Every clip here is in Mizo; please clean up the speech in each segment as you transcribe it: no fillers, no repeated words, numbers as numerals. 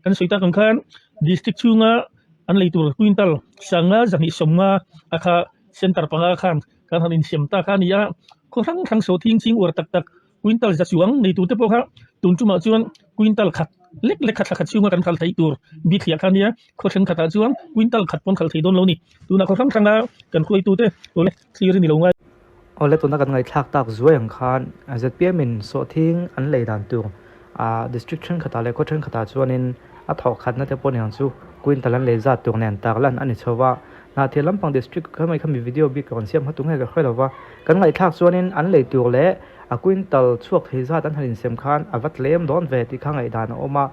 Kan sawi tak ang khan district chhunga an lei tur quintal sanga zahnih sawmnga a kha center panga khan kan han insiam ta kha a ni a, khaw hrang hrang sawhthing ching uar tak tak quintal za chuang nei tur te pawh kha tun tumah chuan quintal khat lek lek kha thla khat chhunga kan khalh theih tur bithliah kha a nia, khaw thenkhatah chuan quintal khat pawn khalh thei dawn lo a ni. Tunah khaw hrang hranga kan hruaitute awle thlir a ni lo ngai. Awle tuna kan ngaihthlak tak zuai ang khan zpm in sawhthing an lei dan tur ah district thenkhatah leh khaw thenkhatah chuanin a thawh khatna te pawh niang chu quintal an lei zat tur nen tarlan a ni chho va, Hnahthial lampang district kha mai khami video bik ka rawn siam hma tung nge ka hre lo va, kan ngaihthlak chuanin an lei tur leh a quintal chhuak thei zat an han insem khan a va tlem dawn ve tih kha ngaihdan a awm a,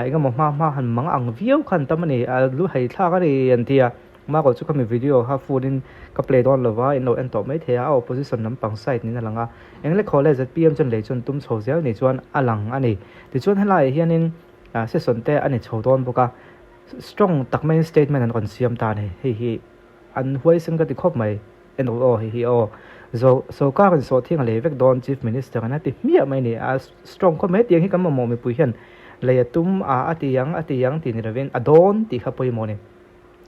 engemaw hma hma han mang ang viau khan tam a ni, a lu hei thlak a ni an ti a. Marco chu khami video kha full in ka play dawn lova in lo en tawh mai thei a, a opposition lampang side niin a lang a, eng lek haw leh zpm chuan lei chuan tum chho zel ni chuan a lang a ni. Tichuan helaiah hianin session te a ni chho dawn bawk a, strong tak maiin statement an rawn siam ta a ni, hei hi an huaisen ka ti khawp mai, en rawh aw hei hi aw, zo sorkar in sawhthing a lei vek dawn chief minister in a ti hmiah mai a ni, a strong khawp mai, hetiang hi kan mamawh mipui hian lei a tum a a ti ang a ti ang tih ni lovin a dawn tih kha pawimawh a ni.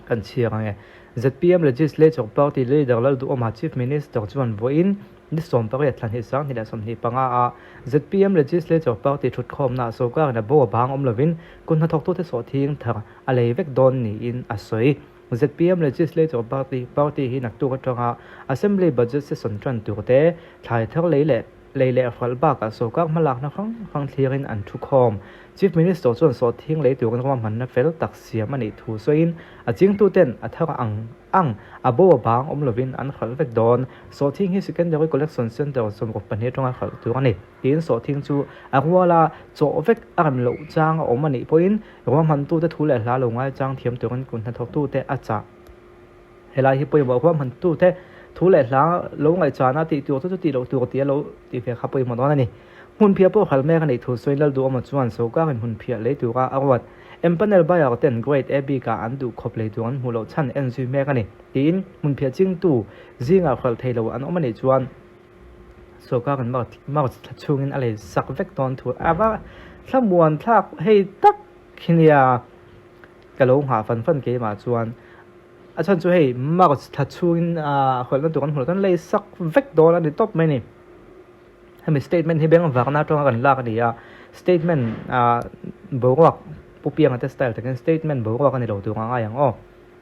Kan chhiar ang e. Zpm Legislature Party Leader Lalduhawma Chief Minister chuan vawiin ni 18 thla hnih 2025 a zpm Legislature Party thutkhawmnaah sorkarin a bo a bang awm lovin kut hnathawktute sawhthing thar a lei vek dawn niin a sawi. Zpm Legislature Party Party hi naktuk atanga Assembly Budget Session tan turte thlai thar lei leh Lei leh hralh bakah sorkar hmalakna hrang hrang thlirin an thu khawm. Chief Minister chuan sawhthing lei turin ruahmanna fel tak siam a nih thu sawiin a chingtuten a thar ang ang a bo a bang awm lovin an hralh vek dawn. Sawhthing hi Secondary Collection Centre 22 atanga hralh tur a ni tiin sawhthing chu a ruala chawh vek a rem loh chang a awm a nih pawhin ruahmantute thu leh hla lo ngaichang thiam turin kut hnathawktute a chah. Helai hi pawimawh ruahmantute thu leh hla lo ngaihchana tih tur chu chu tih loh tur tia lo tih ve kha pawimawh dawn a ni. Hmunphiah pawh hral mek a nih thu sawiin Lalduhawma chuan sorkarin hmunphiah lei tura a ruat. Empanel buyer ten Grade A bikah an duh khawp lei tur an hmuh loh chhan en zui mek a ni tiin hmunphiah chingtu zingah hralh thei lo an awm a nih chuan sorkarin March thla chhungin a lei sak vek dawn thu a va thlamuan thlak hei tak khi nia ka lo nghah fan fan keimah chuan. A chhan chu hei March thla chhungin ah hawlhna tur an hmuh loh chuan lei sak vek dawn a ni tawp mai a ni. Hemi statement hi beng vakna atanga kan lak a ni a, statement ah boruak Pu Pianga te style takin statement boruak a ni lo tur a ngai ang aw.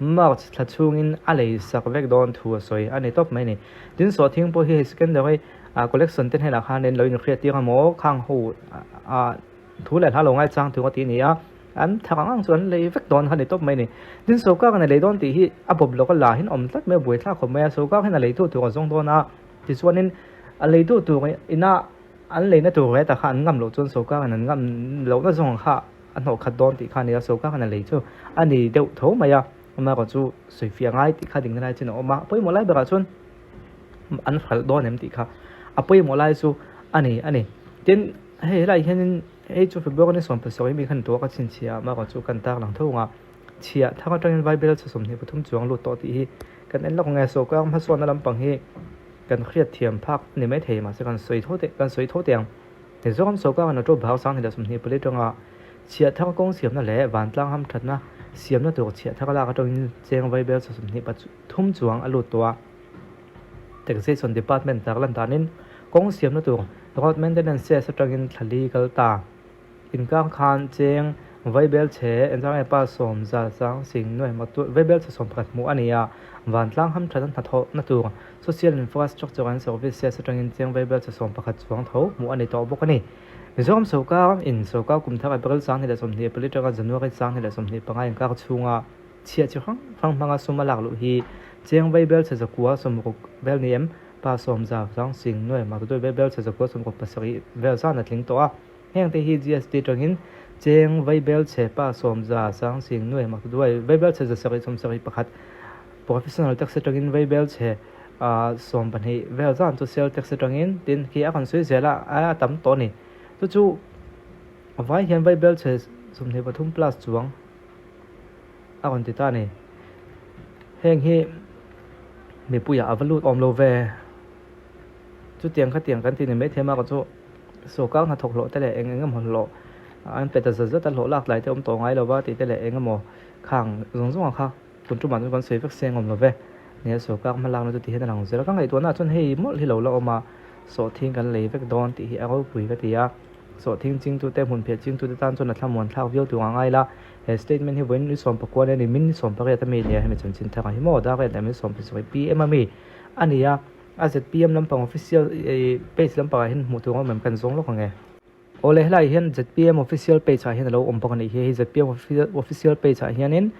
March thla chhungin a lei sak vek dawn thu a sawi a ni tawp mai a ni. Tin sawhthing pawh hi hei secondary ah collection te hnenah khan in lo inhriat tir a maw khang ho ah thu leh hla lo ngaichang tur a tih a ni a. An thak ang ang chu an lei vek dawn kha ni tawp mai a ni. Tin sawrkar in a lei dawn tih hi a bawp lawk a la hin awm tlat mai a buai thlak khawp mai a. Sawrkar hian a lei tu tur a zawng dawn a, tichuanin a lei tu tur ina an leina tur reta kha an ngam loh chuan sawrkar in an ngam lohna zawng kha a hnawh khat dawn tih kha a ni a. Sawrkar in a lei chu a ni deuh tho mai a, amaherawh chu sawifiah ngai tih kha dingna lai chin a awm a. A pawimawh lai berah chuan an hralh dawn em tih kha a pawimawh lai chu a ni a ni. Tin hei helaiah hianin. Hei chu February ni 17 mi khan tuah ka chhinchhiah a, amaherawh chu kan tar lang tho ang a, chhiah thar atangin Bible chhe 23 chuang lut tawh tih hi kan en lawk nge, sawrkar hmasawnna lampang hi kan hriat thiam phak a ni maithei mahse kan sawi tho teh kan sawi tho teh ang. Mizoram sawrkarin a to bhar 2024 atanga chhiah thar kawng siamna leh vantlang hamthatna siamna tur chhiah thar lak atangin cheng Bible chhe 23 chuang a lut tawh a. Taxation Department tarlan danin kawng siamna tur Road Maintenance Cess atangin thla li kal ta. Inkang khan cheng vaibel chhe engzang nge pa sawm za chang sing nuai mak tur vaibel chhe 11 hmuh a ni a, vantlang hamthatna hnathawhna tur Social Infrastructure and Service Cess atangin cheng vaibel chhe 11 chuang tho hmuh a ni tawh bawk a ni. Mizoram sorkar in sorkar kum thar April 2024 atanga January 2025 inkar chhunga Chhiah chi hrang hrang hmanga sum a lak luh hi cheng vaibel chhe zakua 60 vel ni em? Pa sawm za zang sing nuai mak tutuai vaibel chhe zakua 67 vel zan a tling tawh a. Heng te hi GST tangin cheng vaibel chhe pa sawm za zang sing nuai mak tutuai vaibel chhe zasarih 71 Professional tax atangin vaibel chhe 12 vel zan chu sale tax atangin tin khi a kan sawi zel a a tam tawh a ni. Chu chu vai hian vaibel chhe 23 plus chuang a rawn ti ta a ni. Heng hi mipuiah a va lut awm lo ve. Chutiang khatiang kan ti ni maithei a, amaherawhchu sawrkar hnathawk hlawh te leh eng eng emaw hlawh An pe ta zat zat a, hlawh lak tlai te awm tawh ngai lo va tih te leh eng emaw khang zawng zawng ang kha tun tumah chuan kan sawi vek seng awm lo ve. Nia sawrkar hma lakna chu ti hian a lang zel a, ka ngaihtuahna ah chuan hei mawlh hi lo la awm a, sawhthing kan lei vek dawn tih hi a ropui ka ti a, sawhthing chingtute hmunphiah chingtute tan chuan a thlamuan thlak viau tur ang a ngai la, he statement hi vawiin ni sawmpakua nen min ni sawmpariat a mi nia hemi chanchin thar ang hi maw dar riat leh min sawmpasarih pm a mi a ni a, a zpm lampang official page lampangah hian hmuh tur a awm em kan zawng lawk ang e. Awle helaiah hian zpm official page ah hian alo awm bawk a nih hi, hei zpm official page ah hianin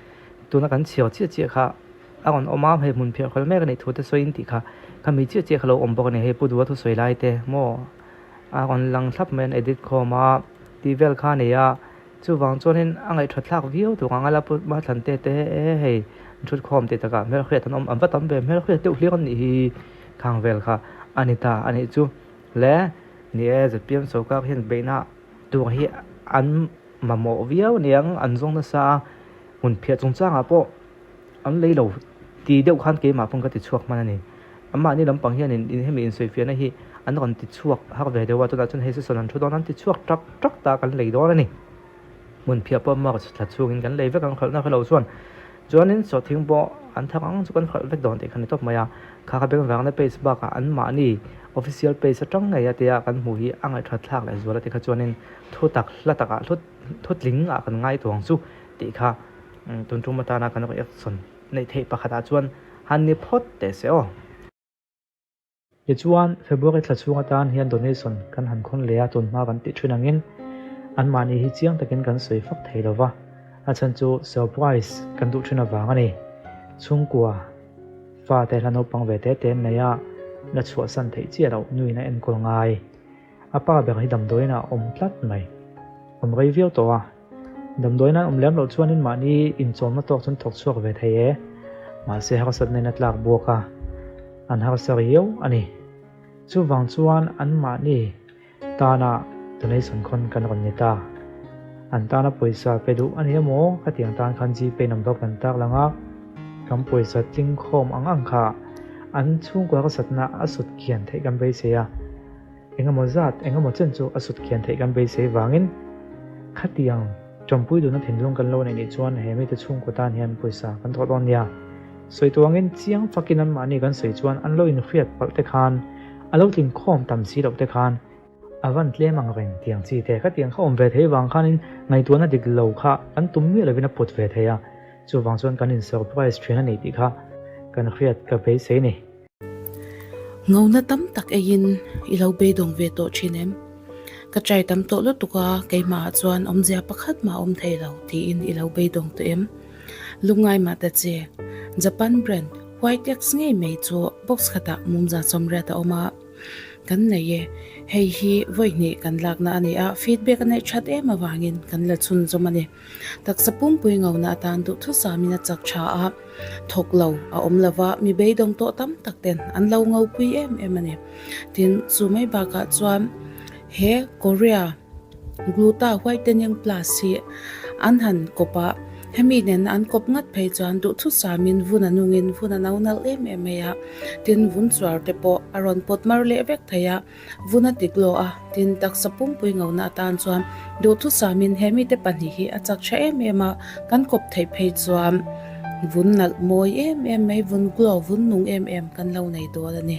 tuna kan chhiar chiah chiah kha a rawn awm a, hei hmun phiah khalh mek a nih thu te sawiin tih kha khami chiah chiah kha alo awm bawk a ni, hei Pu Duha thusawi lai te maw a rawn lang thlap mai an edit khawm a tih vel kha a ni a, chuvang chuanin a ngaihthat thlak viau tur ang a la Pu Mathlan te te hei an thut khawm tih takah hmelhriat an awm an va tam ve hmelhriat deuh hlir an nih hi khang vel kha a ni ta a nih chu le. Ni e, zpm sawrkar hian beihna tur hi an mamawh viau aniang, an zawng nasa a, hmun phiah chungchangah pawh an lei lo ti deuh khan keimah pawn ka ti chhuak hman a ni. Amahni lampang hian in hemi insawifiahna hi an rawn ti chhuak har ve deuh a, tunah chuan hei season an thu dawn an ti chhuak tak tak ta kan lei dawn a ni. Hmun phiah pawh March thla chhungin kan lei vek ang khalhna kha lo chuan chuanin sawhthing pawh an thak ang chu kan khalh vek dawn tih kha ni tawp mai a, kha kha beng vangna page bakah an mahni official page atang ngei a tia kan hmuh hi a ngaihthat thlak leh zual a ti kha chuanin thu tak hla takah hlut thu tling ah kan ngai tuang chu tih kha tun tum atana kan reaction neih theih pakhatah chuan han ni phawt teh se aw. Tichuan, February thla chhung atan hian donation kan han khawn leh a, tun hma kan tih thin angin anmahni hi chiang takin kan sawi fak thei lo va, a chhan chu surprise kan duh thin avang a ni. Chhungkua fate hla naupang ve te te an nei a, la chhuahsan theih chiah loh nuin a enkawl ngai. A pa ber hi damdawiin ah a awm tlat mai. Awm rei viau tawh a. Damdawiin an awm lem loh chuanin mahni inchawmna tawk chuan thawk chhuak ve thei e. Mahse harsatna in a tlak buak a, an harsa riau a ni. Chuvang chuan an mahni tana donation khawn kan rawn ni ta. An tana pawisa pe duh a ni emaw khatiang tan khan Gpay number kan tarlang a, kan pawisa tling khawm ang ang kha an chhungkaw harsatna a sut kian theih kan beisei a. Engemaw zat, engemaw chen chu a sut khian theih kan beisei vangin khatiang tawmpui duhna thinlung kan lo neih nih chuan he mite chhungkaw tan hian pawisa kan thawh dawn nia. Sawi tuangin chiang fakin anmahni kan sawi chuan an lo inhriat palh te khan, a lo tling khawm tam si loh te khan, a van tlem ang reng tiang chi te khatiang kha awm ve thei vang khanin ngaihtuahna dik lo kha kan tum miah lovin a put ve thei a, chuvang chuan kan in surprise thin a ni tih kha kan hriat ka beisei ni. Ngona tam tak eiin i lo beidawng ve tawh thin em? Ka try tam tawh lutuk a, keimahah chuan awmzia pakhat mah a awm thei lo tiin i lo beidawng tawh em? Lungngai mah ta che, Japan brand White X ngei mai chu box khatah mumza sawmriat a awm a. Kan nei e, hei hi vawi hnih kan lakna a ni a, feedback a neih that em avangin kan la chhunzawm a ni. Taksa pumpui ngona atan duhthusamin a chak tha a, thawk lo a awm lo va, mi beidawng tawh tam tak ten an lo ngopui em em a ni. Tin, chu mai bakah chuan he Korea Gluta Whitening Plus hi an han kawp a, hemi nena an kawp ngat phei chuan duhthusamin vun a nungin vun a no nalh em em mai a, tin vun chuar te pawh a rawn pawt mar leh vek thei a. Vun a ti glow a, tin taksa pumpui ngona atan chuan duhthusamin he mite pahnih hi a chak tha em em a, kan kawp theih phei chuan vun nalh mawi em em mai, vun glow, vun nung em em kan lo nei dawn a ni.